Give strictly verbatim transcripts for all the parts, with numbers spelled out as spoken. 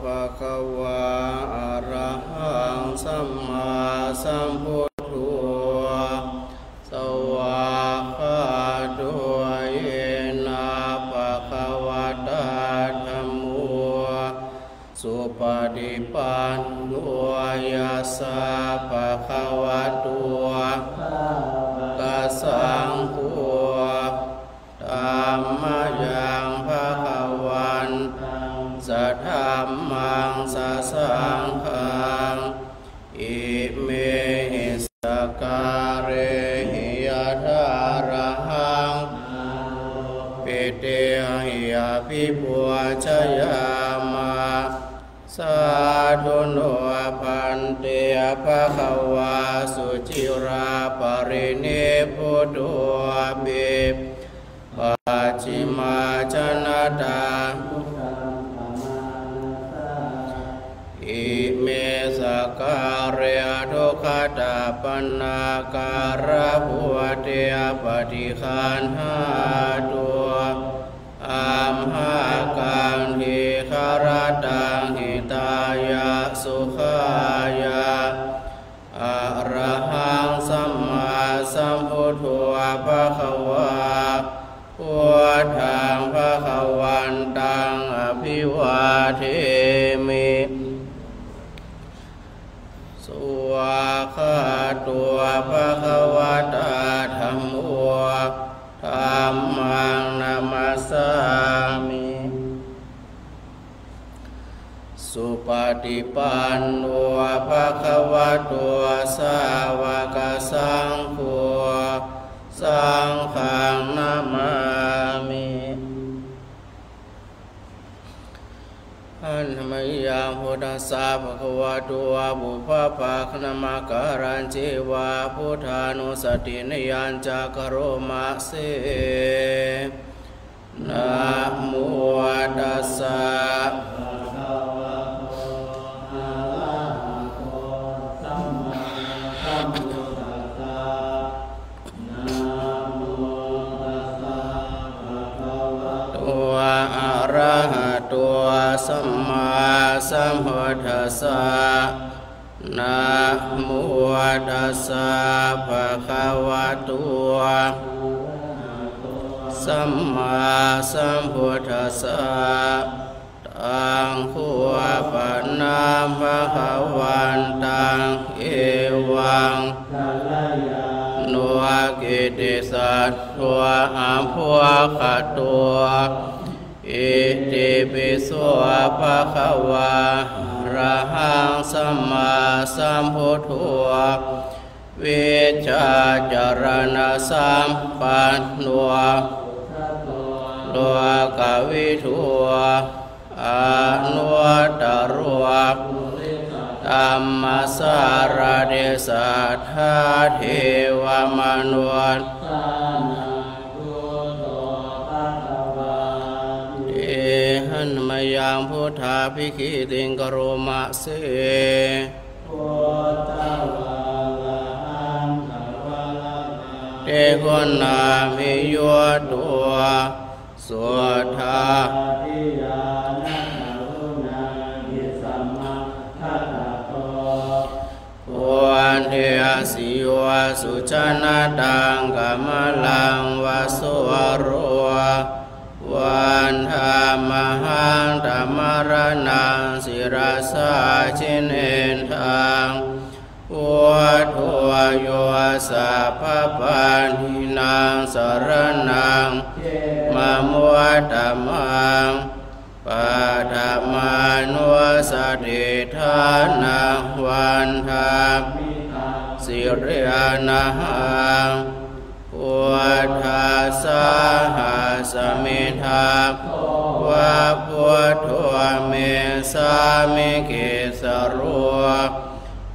bhagavā arahaṃ sammāsambuddho, svākkhāto yena bhagavatā dhammo, supaṭipanno yassa bhagavato sāvakasaṅgho, tammayaṃ bhagavantaṃ sadhammaṃ sasaṅghaṃ, imehi sakkārehi yathārahaṃ āropitehi abhipūjayāma. Sādhu no bhante bhagavā suciraparinibbutopi, pacchimājanatānukampā ime sakkāre duggatapaṇṇākārabhūte paṭiggaṇhātu amhākaṃ dīgharattaṃ hitāya sukhāya. Arahaṃ sammāsambuddho bhagavā, buddhaṃ bhagavantaṃ abhivādemi. Svākkhāto bhagavatā dhammo, dhammaṃ namassāmi. Supaṭipanno bhagavato sāvakasaṅgho, saṅghaṃ namāmi. Handa mayaṃ buddhassa bhagavato pubbabhāganamakārañceva buddhānussatinayañca karoma se. Namo tassa bhagavato arahato sammāsambuddhassa. Namo tassa bhagavato arahato sammāsambuddhassa. Namo tassa bhagavato sammāsambuddhassa. Taṃ kho pana bhagavantaṃ evaṃ kalyāṇo kittisaddo abbhuggato. Itipi so bhagavā arahaṃ sammāsambuddho vijjācaraṇasampanno lokavidū anuttaro purisadammasārathi satthā devamanussānaṃ buddho bhagavāti. Handa mayaṃ buddhābhigītiṃ karoma se. Buddhavārahantavaravāde guṇābhiyutto suddhādhiyānakaruṇāhi samāgatatto buddhesi yo sujanataṃ kamalaṃva sūro vandāmahaṃ tamaraṇaṃ sirasā jinendaṃ. Buddho yo sabbapāṇīnaṃ saraṇaṃ khemamuttamaṃ paṭhamānussatiṭṭhānaṃ vandāmi taṃ sirīnahaṃ. Buddhassāhasmi ṭhāgo va buddho me sāmikissaro.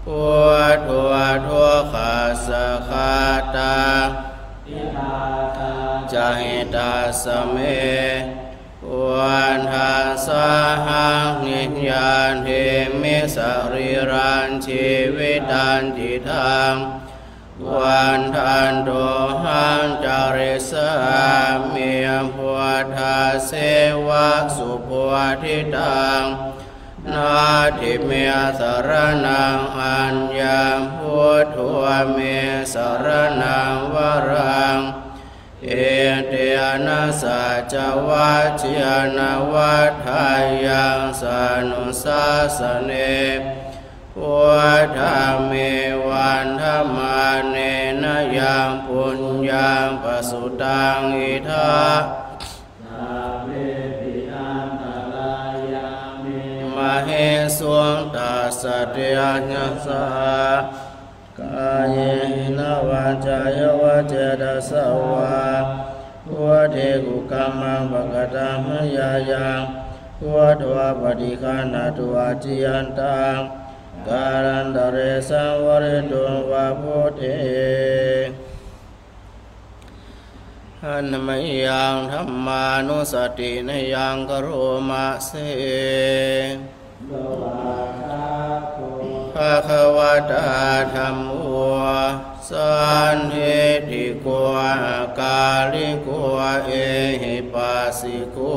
Buddho dukkhassa ghātā ca hitassa me. Buddhassāhaṃ niyyādemi sarīrañjīvitañcidaṃ vandantohaṃ carissāmi buddhasseva subodhitaṃ. Natthi me saraṇaṃ aññaṃ, buddho me saraṇaṃ varaṃ. Etena saccavajjena vaḍḍheyyaṃ anusāsane. Buddhaṃ me vandamānena yaṃ puññaṃ pasutaṃ idha, sabbepi antarāyā me māhesuṃ tassa tejasā. Kāyena vācāya va cetasā vā, buddhe kukammaṃ pakataṃ mayā yaṃ, buddho paṭiggaṇhatu accayantaṃ, kālantare saṃvarituṃ va buddhe. Handa mayaṃ dhammānussatinayaṃ karoma se. Bhagavatā dhammo sandiṭṭhiko akāliko ehipassiko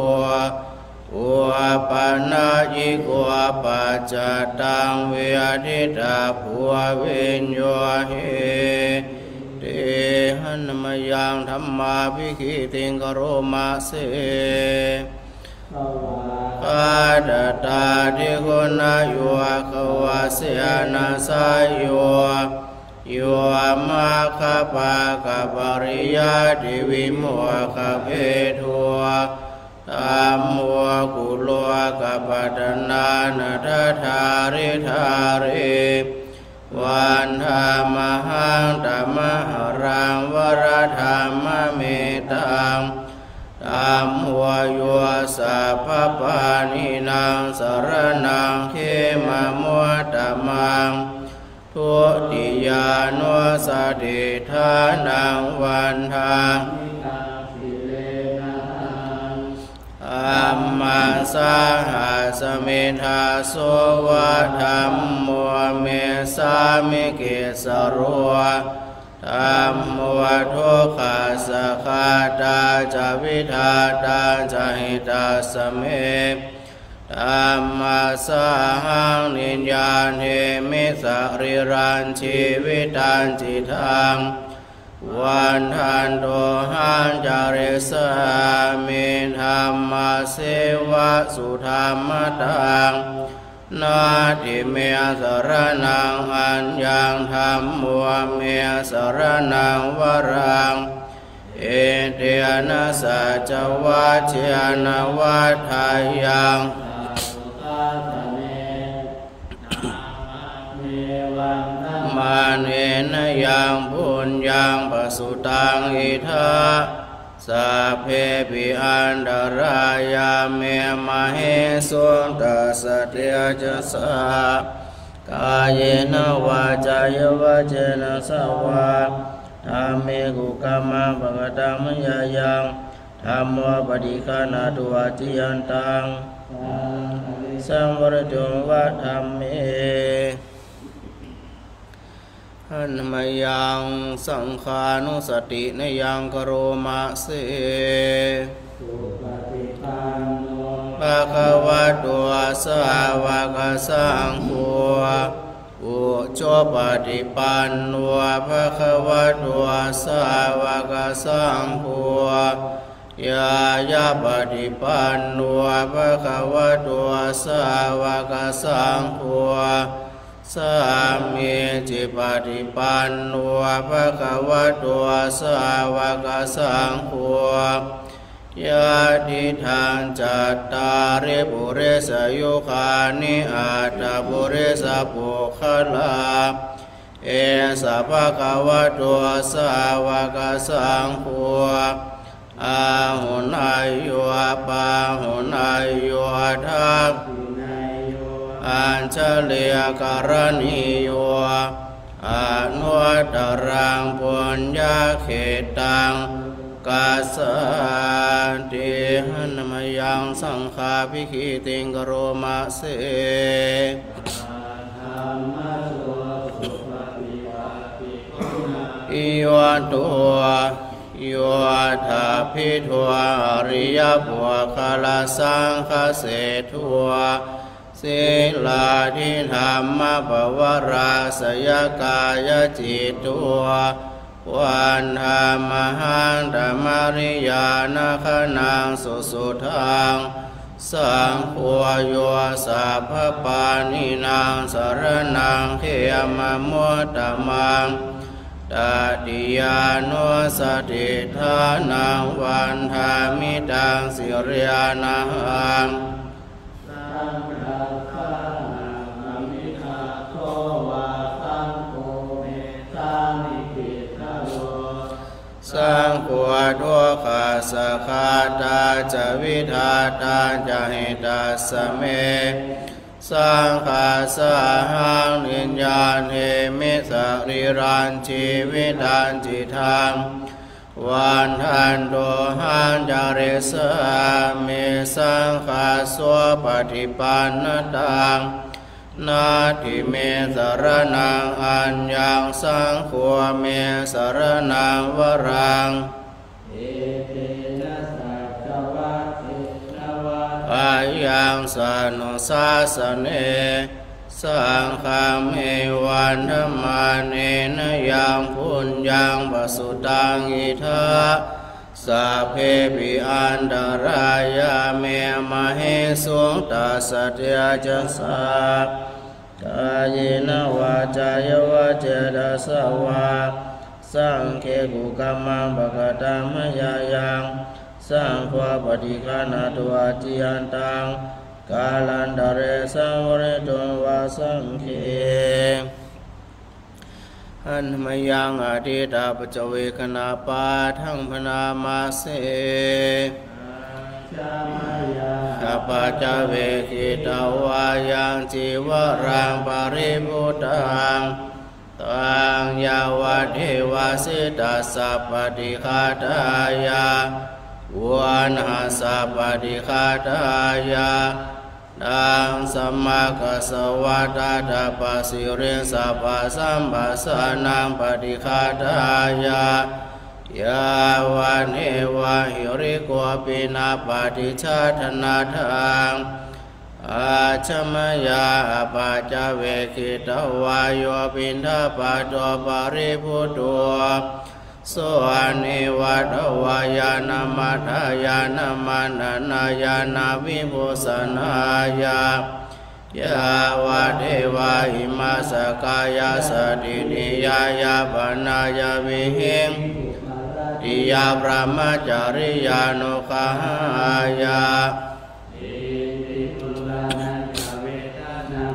opanayiko paccattaṃ veditabbo viññūhīti. Handa mayaṃ dhammābhigītiṃ karoma se. Svākkhātatādiguṇayogavasena seyyo, yo maggapākapariyattivimokkhabhedo, dhammo kulokapatanā nadadhāridhārī, vandāmahaṃ tamaharaṃ varadhammametaṃ. Dhammo yo sabbapāṇīnaṃ saraṇaṃ khemamuttamaṃ, dutiyānussatiṭṭhānaṃ vandāmi taṃ sirenahaṃ. Dhammassāhasmi dāso va, dhammo me sāmikissaro, dhammo dukkhassa ghātā ca vidhātā ca hitassa me. Dhammassāhaṃ niyyādemi sarīrañjīvitañcidaṃ, vandantohaṃ carissāmi dhammasseva sudhammataṃ. Natthi me saraṇaṃ aññaṃ, dhammo me saraṇaṃ varaṃ. Etena saccavajjena vaḍḍheyyaṃ anusāsane. Mānena yaṃ puññaṃ pasutaṃ idha, sabbepi antarāyā me māhesuṃ tassa tejasā. Kāyena vācāya va cetasā vā, dhamme kukammaṃ pakataṃ mayā yaṃ, dhammo paṭiggaṇhatu accayantaṃ, saṃvarituṃ va dhamme. Handa mayaṃ saṅghānussatinayaṃ karoma se. Bhagavato sāvakasaṅgho, ujupaṭipanno bhagavato sāvakasaṅgho, ñāyapaṭipanno bhagavato sāvakasaṅgho, sāmīcipaṭipanno bhagavato sāvakasaṅgho, yadidaṃ cattāri purisayugāni aṭṭha purisapuggalā, esa bhagavato sāvakasaṅgho, āhuneyyo pāhuneyyo dakkhiṇeyyo añjalikaraṇīyo, anuttaraṃ puññakkhettaṃ lokassāti. Handa mayaṃ saṅghābhigītiṃ karoma se. Yo to, yo tappito ariyapuggalasaṅghaseṭṭho, Sīlādidhammapavarāsayakāyacitto vandāmahaṃ tamariyāna gaṇaṃ susuddhaṃ. Saṅgho yo sabbapāṇīnaṃ saraṇaṃ khemamuttamaṃ. Tatiyānussatiṭṭhānaṃ vandāmi taṃ sirena ahaṃ. Saṅghassa sāmiṃ abhiṭhāto va saṅgho me sāmikissaro. Saṅgho dukkhassa ghātā ca vidhātā ca hitassa me. Saṅghassāhaṃ niyyādemi sarīrañjīvitañcidaṃ. Vandantohaṃ carissāmi saṅghassopaṭipannataṃ. Natthi me saraṇaṃ aññaṃ saṅgho me saraṇaṃ varaṃ. Etena saccavajjena vā ayaṃ jānu sāsane. Saṅghaṃ me vandamānena yaṃ puññaṃ pasutaṃ idha. Sabbepi antarāyā me māhesuṃ tassa tejasā. Kāyena vācāya va cetasā vā saṅghe kukammaṃ pakataṃ mayā yaṃ saṅgho paṭiggaṇhatu accayantaṃ kālantare saṃvarituṃ va saṅghe. Handa mayaṃ atītapaccavekkhaṇapāṭhaṃ bhaṇāma se. Ajja mayā apaccavekkhitvā yaṃ cīvaraṃ paribhuttaṃ taṃ yāvadeva sītassa paṭighātāya uṇhassa paṭighātāya taṃ samaggassa vā tātapasiriṃ sabbasamphassānaṃ paṭighātāya yāvadeva hirikopinapaṭicchādanatthaṃ. Ajja mayā apaccavekkhitvā yo piṇḍapāto paribhutto so neva davāya na madāya na maṇḍanāya na vibhūsanāya yāvadeva imassa kāyassa ṭhitiyā yāpanāya vihiṃsuparatiyā brahmacariyānuggahāya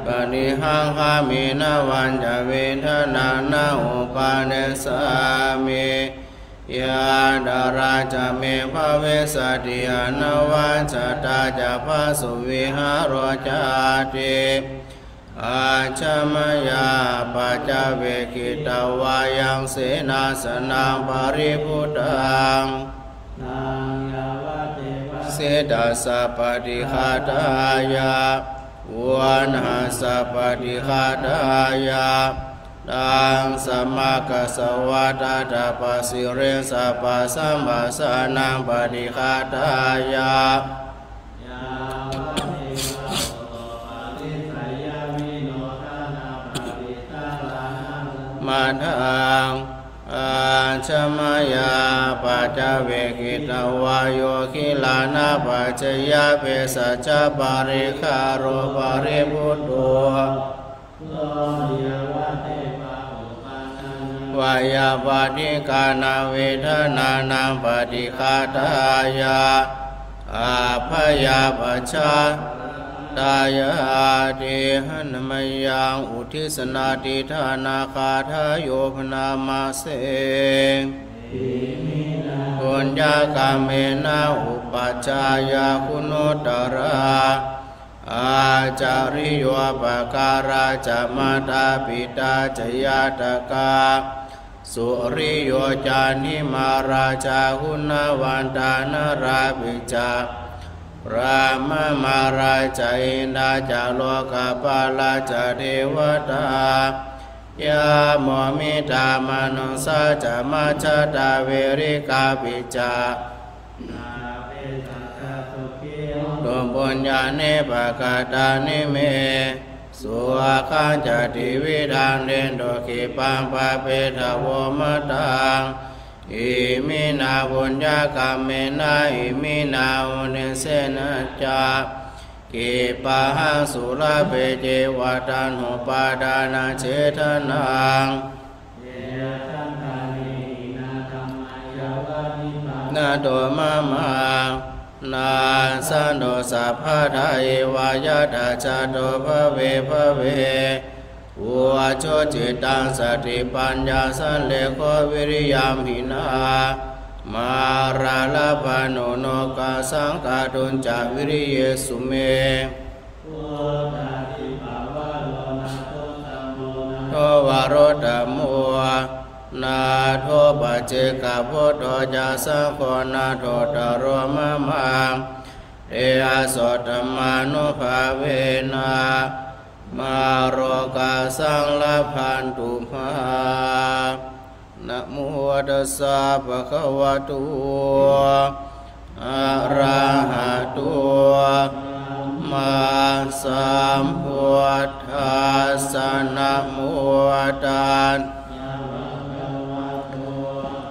paṭihaṅkhāmi navañca vedanaṃ na uppādessāmi. Yātrā ca me bhavissati anavajjatā ca phāsuvihāro cāti. Ajja mayā apaccavekkhitvā yaṃ senāsanaṃ paribhuttaṃ taṃ yāvadeva sītassa paṭighātāya uṇhassa paṭighātāya taṃ samaggassa vā tātapasiriṃ sabbasamphassānaṃ paṭighātāya madāya. Ajja mayā apaccavekkhitvā yo gilānapaccayabhesajjaparikkhāro paribhutto so yāvadeva uppannānaṃ veyyābādhikānaṃ vedanānaṃ paṭighātāya abyāpajjhaparāyāti. Handa mayaṃ uddissanādhiṭṭhānagāthāyo bhaṇāma se. Iminā puññakammena upajjhāyā guṇuttarā ācariyūpakārā ca mātā pitā ca ñātakā suriyo candimā rājā guṇavantā narāpi ca brahmamārā ca indā ca lokapālā ca devatā yamo mittā manussā ca majjhattā verikāpi ca. Sabbe sattā sukhī hontu puññāni pakatāni me, sukhañca tividhaṃ dentu khippaṃ pāpetha vomataṃ. Iminā puññakammena, iminā uddisena ca, khippāhaṃ sulabhe ceva taṇhupādānachedanaṃ. Ye santāne hīnā dhammā, yāva nibbānato mamaṃ, nassantu sabbadā yeva yattha jāto bhave bhave. Ujucittaṃ satipaññā, sallekho viriyamhinā, mārā labhantu nokāsaṃ kātuñca viriyesu me. Vuttādhipavaro nātho, dhammo nātho varuttamo, nātho paccekabuddho ca, saṅgho nāthottaro mamaṃ. Tesottamānubhāvena, mārokāsaṃ labhantu mā. Namo tassa bhagavato arahato sammāsambuddhassa. Namo tassa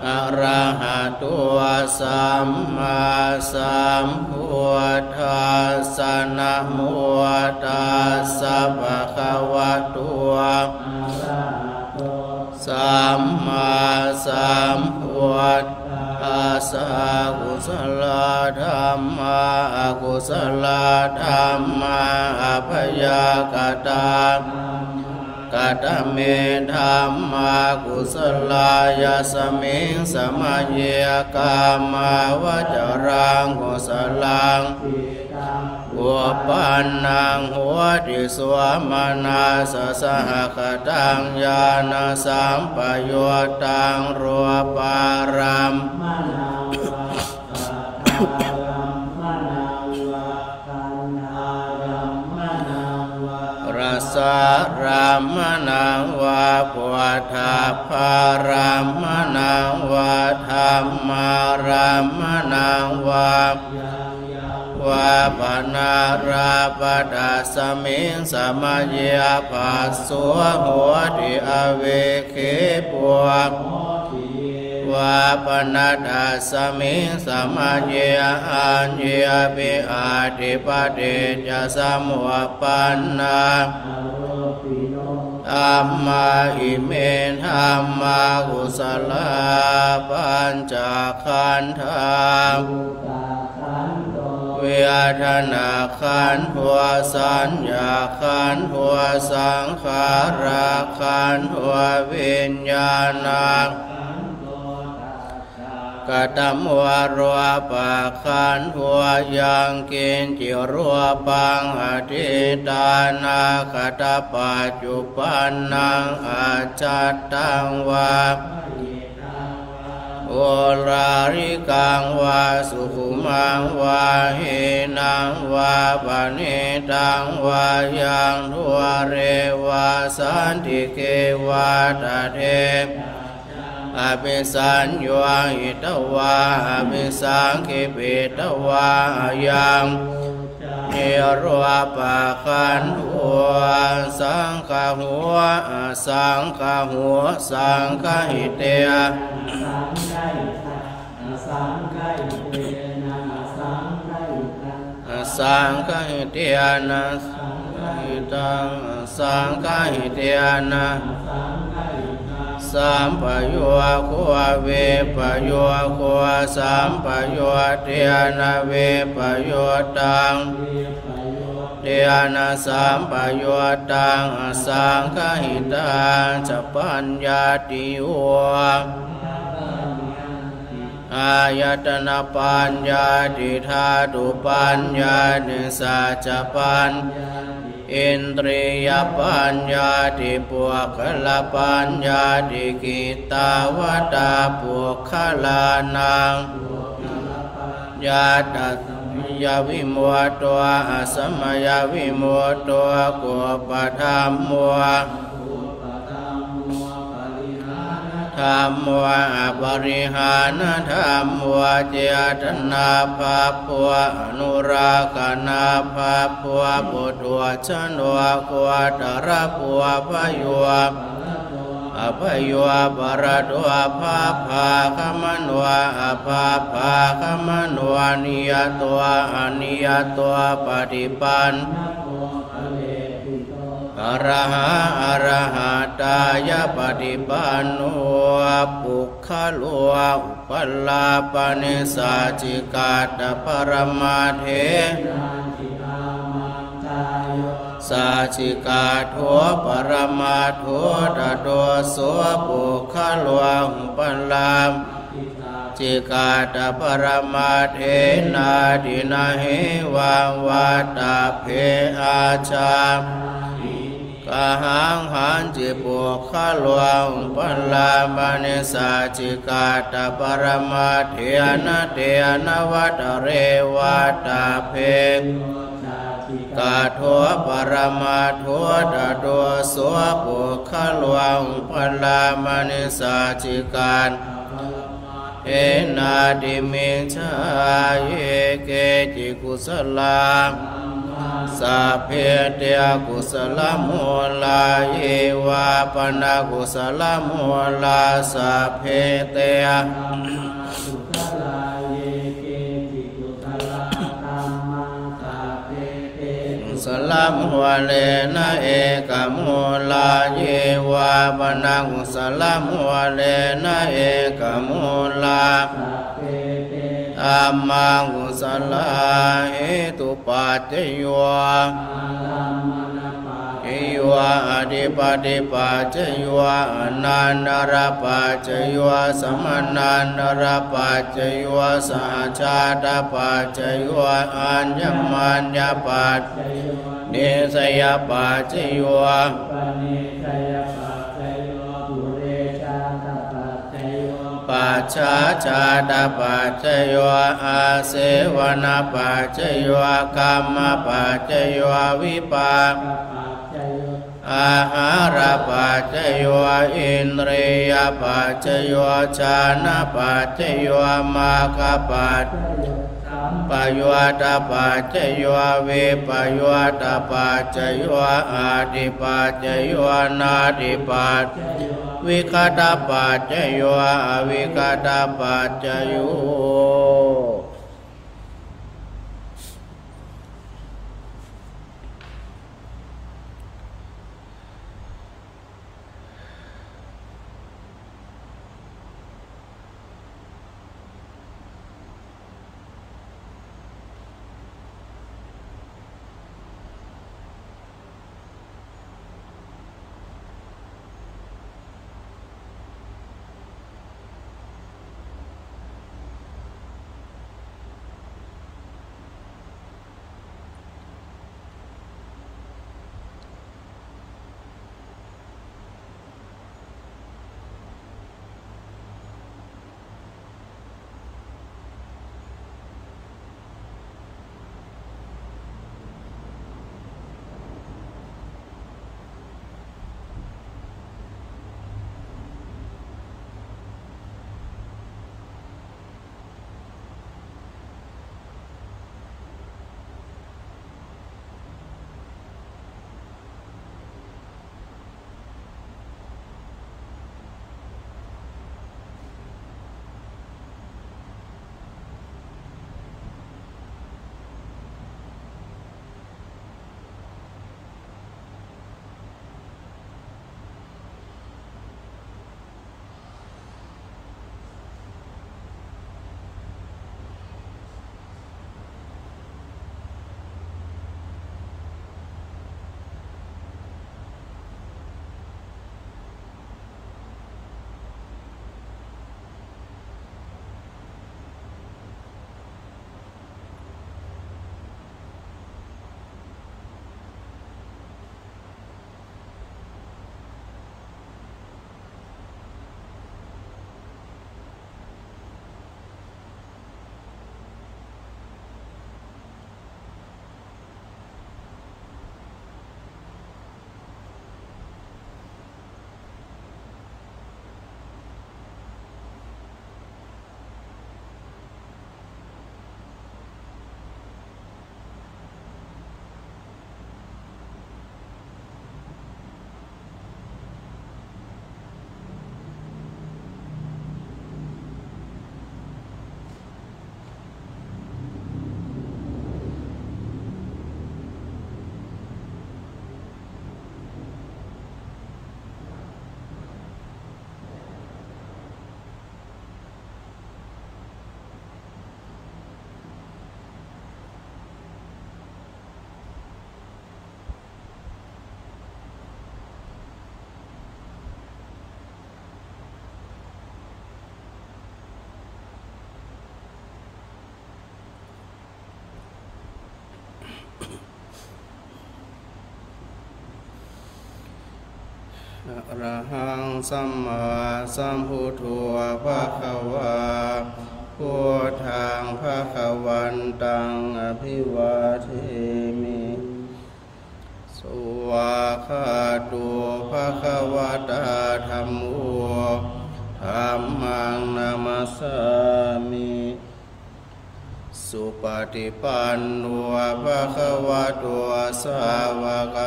arahato sammāsambuddhassa. Namo tassa bhagavato arahato sammāsambuddhassa. Kusalā dhammā, akusalā dhammā, abyākatā dhammā. Katame dhammā kusalā? Yasmiṃ samaye kāmāvacaraṃ kusalaṃ uppannaṃ hoti, somanassasahagataṃ ñāṇasampayuttaṃ rūpāram rasārammaṇaṃ vā, phoṭṭhabbārammaṇaṃ vā, dhammārammaṇaṃ vā, yaṃ yaṃ vā panārabbha, tasmiṃ samaye phasso hoti, avikkhepo hoti. Ye vā pana tasmiṃ samaye aññepi atthi paṭiccasamuppannā dhammā, ime dhammā kusalā. Pañcakkhandhā: vetaнаkkhandho, saññakkhandho, saṅkhārakkhandho, viññāṇakkhandho. Katamo rūpakkhandho? Yaṃ kiñci rūpaṃ atītānāgatapaccuppannaṃ ajjhattaṃ vā oḷārikaṃ vā sukhumaṃ vā hīnaṃ vā paṇītaṃ vā yaṃ dūre vā santike vā, tatheva abhisaññūhitvā abhisaṅkhipitvā ayaṃ rūpakkhandho saṅgaho. Asaṅgaho saṅgahite asaṅgahitena saṅgahitaṃ asaṅgahitena sampayogo vippayogo sampayuttena vippayuttaṃ tena sampayuttaṃ asaṅgahitaṃ ca. Paññattiyo: āyatanapaññatti dhātupaññatti saccapaññatti indriyapaññatti puggalapaññatti. Kittāvatā puggalānaṃ? Yattha samayavimutto asamayavimutto kuppadhammo dhammo, aparihānadhammo, cetanābhabbo, anurakkhanābhabbo, puthujjano, gotrabhū, bhayo, abhayo, parato, bhabbāgamano, abhabbāgamano, niyato, aniyato, paṭipanno, arahā, arahattāya paṭipanno, puggalo, upalabbhati saccikaṭṭhaparamatthe, saccikaṭṭho paramattho, tato so puggalo upalabbhati saccikaṭṭhaparamatthenāti. Na hevaṃ vattabbe. Ajjhā kahaṃ hañci puggalo upalabbhati saccikaṭṭhaparamatthenā, tena vata re vattabbe. Kaṭṭho paramattho, tato so puggalo upalabbhati saccikaṭṭha enāti micchā. Ye keci kusalā, sabbe te kusalamūlā. Ye vā pana kusalamūlā, sabbe te kusalamūlena ekamūlā. Ye vā pana kusalamūlena ekamūlā, dhammā kusalā. Hetupaccayo, yo, adhipatipaccayo, anantarapaccayo, samanantarapaccayo, sahajātapaccayo, aññamaññapaccayo, nissayapaccayo, pacchājātapaccayo, āsevanapaccayo, kammapaccayo, vipākapaccayo, āhārapaccayo, indriyapaccayo, jhānapaccayo, maggapaccayo, sampayuttapaccayo, vippayuttapaccayo, atthipaccayo, natthipaccayo, vigatapaccayo, avigatapaccayo. Arahaṃ sammāsambuddho bhagavā, buddhaṃ bhagavantaṃ abhivādemi. Svākkhāto bhagavatā dhammo, dhammaṃ namassāmi. Supaṭipanno bhagavato sāvakasaṅgho,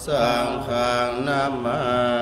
saṅghaṃ namā